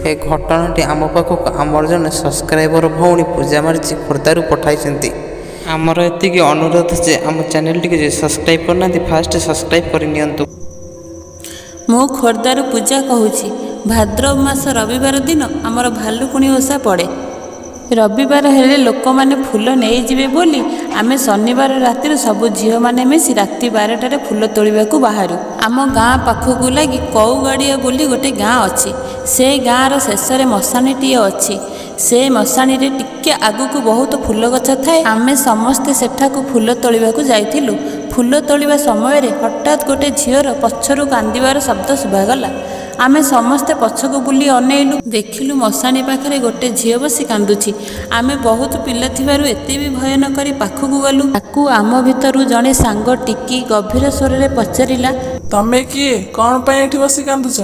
ଏ ଘଟଣାଟି ଆମ ପାଖକୁ ଆମର ଜଣେ ସବସ୍କ୍ରାଇବର ଭଉଣୀ ପୂଜା ମାର୍ଜି ଖୋର୍ଦ୍ଧାରୁ ପଠାଇଛନ୍ତି। ଆମର ଏତିକି ଅନୁରୋଧ ଯେ ଆମ ଚ୍ୟାନେଲଟିକୁ ଯଦି ସବସ୍କ୍ରାଇବ୍ କରିନାହାନ୍ତି, ଫାଷ୍ଟ ସବସ୍କ୍ରାଇବ୍ କରିନିଅନ୍ତୁ। ମୁଁ ଖୋର୍ଦ୍ଧାରୁ ପୂଜା କହୁଛି। ଭାଦ୍ରବ ମାସ ରବିବାର ଦିନ ଆମର ଭାଲୁକୁଣି ଓଷା ପଡ଼େ। ରବିବାର ହେଲେ ଲୋକମାନେ ଫୁଲ ନେଇଯିବେ ବୋଲି ଆମେ ଶନିବାର ରାତିରୁ ସବୁ ଝିଅମାନେ ମିଶି ରାତି 12ଟାରେ ଫୁଲ ତୋଳିବାକୁ ବାହାରୁ। ଆମ ଗାଁ ପାଖକୁ ଲାଗି କଉଗାଡ଼ିଆ ବୋଲି ଗୋଟେ ଗାଁ ଅଛି। ସେ ଗାଁର ଶେଷରେ ମଶାଣିଟିଏ ଅଛି। ସେ ମଶାଣିରେ ଟିକେ ଆଗକୁ ବହୁତ ଫୁଲ ଗଛ ଥାଏ। ଆମେ ସମସ୍ତେ ସେଠାକୁ ଫୁଲ ତୋଳିବାକୁ ଯାଇଥିଲୁ। ଫୁଲ ତୋଳିବା ସମୟରେ ହଠାତ୍ ଗୋଟେ ଝିଅର ପଛରୁ କାନ୍ଦିବାର ଶବ୍ଦ ଶୁଭାଗଲା। ଆମେ ସମସ୍ତେ ପଛକୁ ବୁଲି ଅନେଇଲୁ। ଦେଖିଲୁ, ମଶାଣି ପାଖରେ ଗୋଟେ ଝିଅ ବସି କାନ୍ଦୁଛି। ଆମେ ବହୁତ ପିଲା ଥିବାରୁ ଏତେ ବି ଭୟ ନ କରି ପାଖକୁ ଗଲୁ। ତାକୁ ଆମ ଭିତରୁ ଜଣେ ସାଙ୍ଗ ଟିକି ଗଭୀର ସ୍ୱରରେ ପଚାରିଲା, ତମେ କିଏ? କ'ଣ ପାଇଁ ଏଠି ବସି କାନ୍ଦୁଛ?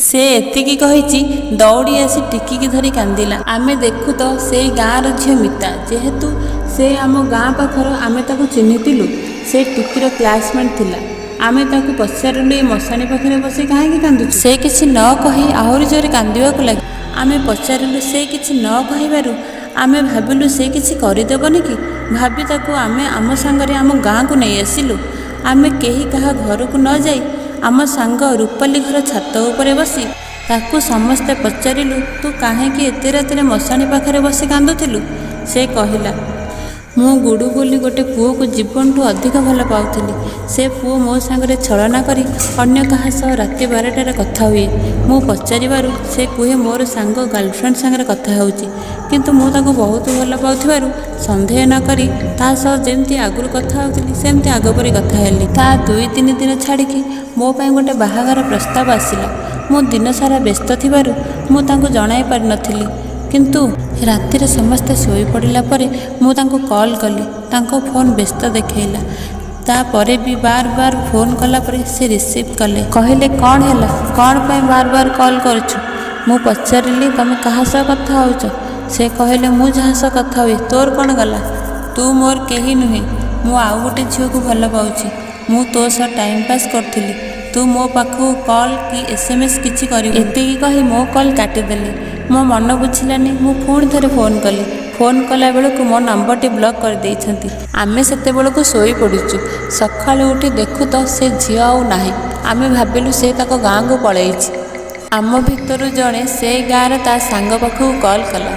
ସେ ଏତିକି କହିଛି, ଦୌଡ଼ି ଆସି ଟିକିକି ଧରି କାନ୍ଦିଲା। ଆମେ ଦେଖୁ ତ ସେଇ ଗାଁର ଝିଅ ମିତା। ଯେହେତୁ ସେ ଆମ ଗାଁ ପାଖର, ଆମେ ତାକୁ ଚିହ୍ନିଥିଲୁ। ସେ ଟିକିର କ୍ଲାସମେଟ୍ ଥିଲା। ଆମେ ତାକୁ ପଚାରିଲୁ, ଏ ମଶାଣି ପାଖରେ ବସି କାହିଁକି କାନ୍ଦୁଛୁ? ସେ କିଛି ନ କହି ଆହୁରି ଜୋରେ କାନ୍ଦିବାକୁ ଲାଗିଲା। ଆମେ ପଚାରିଲୁ, ସେ କିଛି ନ କହିବାରୁ ଆମେ ଭାବିଲୁ ସେ କିଛି କରିଦେବନି କି ଭାବି ତାକୁ ଆମେ ଆମ ସାଙ୍ଗରେ ଆମ ଗାଁକୁ ନେଇ ଆସିଲୁ। ଆମେ କେହି କାହା ଘରକୁ ନ ଯାଇ ଆମ ସାଙ୍ଗ ରୂପାଲି ଘର ଛାତ ଉପରେ ବସି ତାକୁ ସମସ୍ତେ ପଚାରିଲୁ, ତୁ କାହିଁକି ଏତେ ରାତିରେ ମଶାଣି ପାଖରେ ବସି କାନ୍ଦୁଥିଲୁ? ସେ କହିଲା, ମୁଁ ଗୁଡୁ ବୋଲି ଗୋଟେ ପୁଅକୁ ଜୀବନଠୁ ଅଧିକ ଭଲ ପାଉଥିଲି। ସେ ପୁଅ ମୋ ସାଙ୍ଗରେ ଛଳନା କରି ଅନ୍ୟ କାହା ସହ ରାତି 12ଟାରେ କଥା ହୁଏ। ମୁଁ ପଚାରିବାରୁ ସେ କୁହେ ମୋର ସାଙ୍ଗ ଗାର୍ଲଫ୍ରେଣ୍ଡ ସାଙ୍ଗରେ କଥା ହେଉଛି। କିନ୍ତୁ ମୁଁ ତାକୁ ବହୁତ ଭଲ ପାଉଥିବାରୁ ସନ୍ଦେହ ନ କରି ତା ସହ ଯେମିତି ଆଗରୁ କଥା ହେଉଥିଲି, ସେମିତି ଆଗ ପରି କଥା ହେଲି। ତା 2-3 ଦିନ ଛାଡ଼ିକି ମୋ ପାଇଁ ଗୋଟେ ବାହାଘର ପ୍ରସ୍ତାବ ଆସିଲା। ମୁଁ ଦିନସାରା ବ୍ୟସ୍ତ ଥିବାରୁ ମୁଁ ତାଙ୍କୁ ଜଣାଇ ପାରିନଥିଲି। କିନ୍ତୁ ରାତିରେ ସମସ୍ତେ ଶୋଇପଡ଼ିଲା ପରେ ମୁଁ ତାଙ୍କୁ କଲ୍ କଲି। ତାଙ୍କ ଫୋନ୍ ବ୍ୟସ୍ତ ଦେଖାଇଲା। ତାପରେ ବି ବାର ବାର ଫୋନ୍ କଲା ପରେ ସେ ରିସିଭ୍ କଲେ। କହିଲେ, କ'ଣ ହେଲା? କ'ଣ ପାଇଁ ବାର ବାର କଲ୍ କରୁଛୁ? ମୁଁ ପଚାରିଲି, ତମେ କାହା ସହ କଥା ହେଉଛ? ସେ କହିଲେ, ମୁଁ ଯାହା ସହ କଥା ହୁଏ, ତୋର କ'ଣ ଗଲା? ତୁ ମୋର କେହି ନୁହେଁ। ମୁଁ ଆଉ ଗୋଟେ ଝିଅକୁ ଭଲ ପାଉଛି। ମୁଁ ତୋ ସହ ଟାଇମ୍ ପାସ୍ କରୁଥିଲି। ତୁ ମୋ ପାଖକୁ କଲ୍ କି SMS କିଛି କରିବୁ। ଏତିକି କହି ମୋ କଲ୍ କାଟିଦେଲେ। ମୋ ମନ ବୁଝିଲାନି। ମୁଁ ପୁଣି ଥରେ ଫୋନ୍ କଲି। ଫୋନ୍ କଲା ବେଳକୁ ମୋ ନମ୍ବରଟି ବ୍ଲକ୍ କରିଦେଇଛନ୍ତି। ଆମେ ସେତେବେଳକୁ ଶୋଇପଡ଼ିଛୁ। ସକାଳୁ ଉଠି ଦେଖୁ ତ ସେ ଝିଅ ଆଉ ନାହିଁ। ଆମେ ଭାବିଲୁ ସେ ତାଙ୍କ ଗାଁକୁ ପଳେଇଛି। ଆମ ଭିତରୁ ଜଣେ ସେ ଗାଁର ତା ସାଙ୍ଗ ପାଖକୁ କଲ୍ କଲା।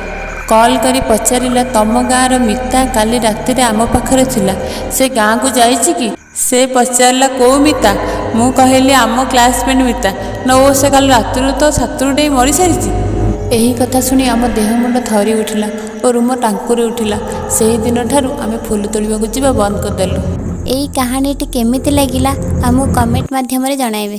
କଲ୍ କରି ପଚାରିଲା, ତମ ଗାଁର ମିତା କାଲି ରାତିରେ ଆମ ପାଖରେ ଥିଲା, ସେ ଗାଁକୁ ଯାଇଛି କି? ସେ ପଚାରିଲା, କେଉଁ ମିତା? ମୁଁ କହିଲି, ଆମ କ୍ଲାସମେଟ୍ ମିତା। ନା ଓ, ସେ କାଲି ରାତିରୁ ତ ଛାତରୁ ଡେଇଁ ମରିସାରିଛି। ଏହି କଥା ଶୁଣି ଆମ ଦେହ ମୁଣ୍ଡ ଥରି ଉଠିଲା ଓ ରୁମ ଟାଙ୍କୁରି ଉଠିଲା। ସେହି ଦିନଠାରୁ ଆମେ ଫୁଲ ତୋଳିବାକୁ ଯିବା ବନ୍ଦ କରିଦେଲୁ। ଏଇ କାହାଣୀଟି କେମିତି ଲାଗିଲା, ଆମକୁ କମେଣ୍ଟ ମାଧ୍ୟମରେ ଜଣାଇବେ।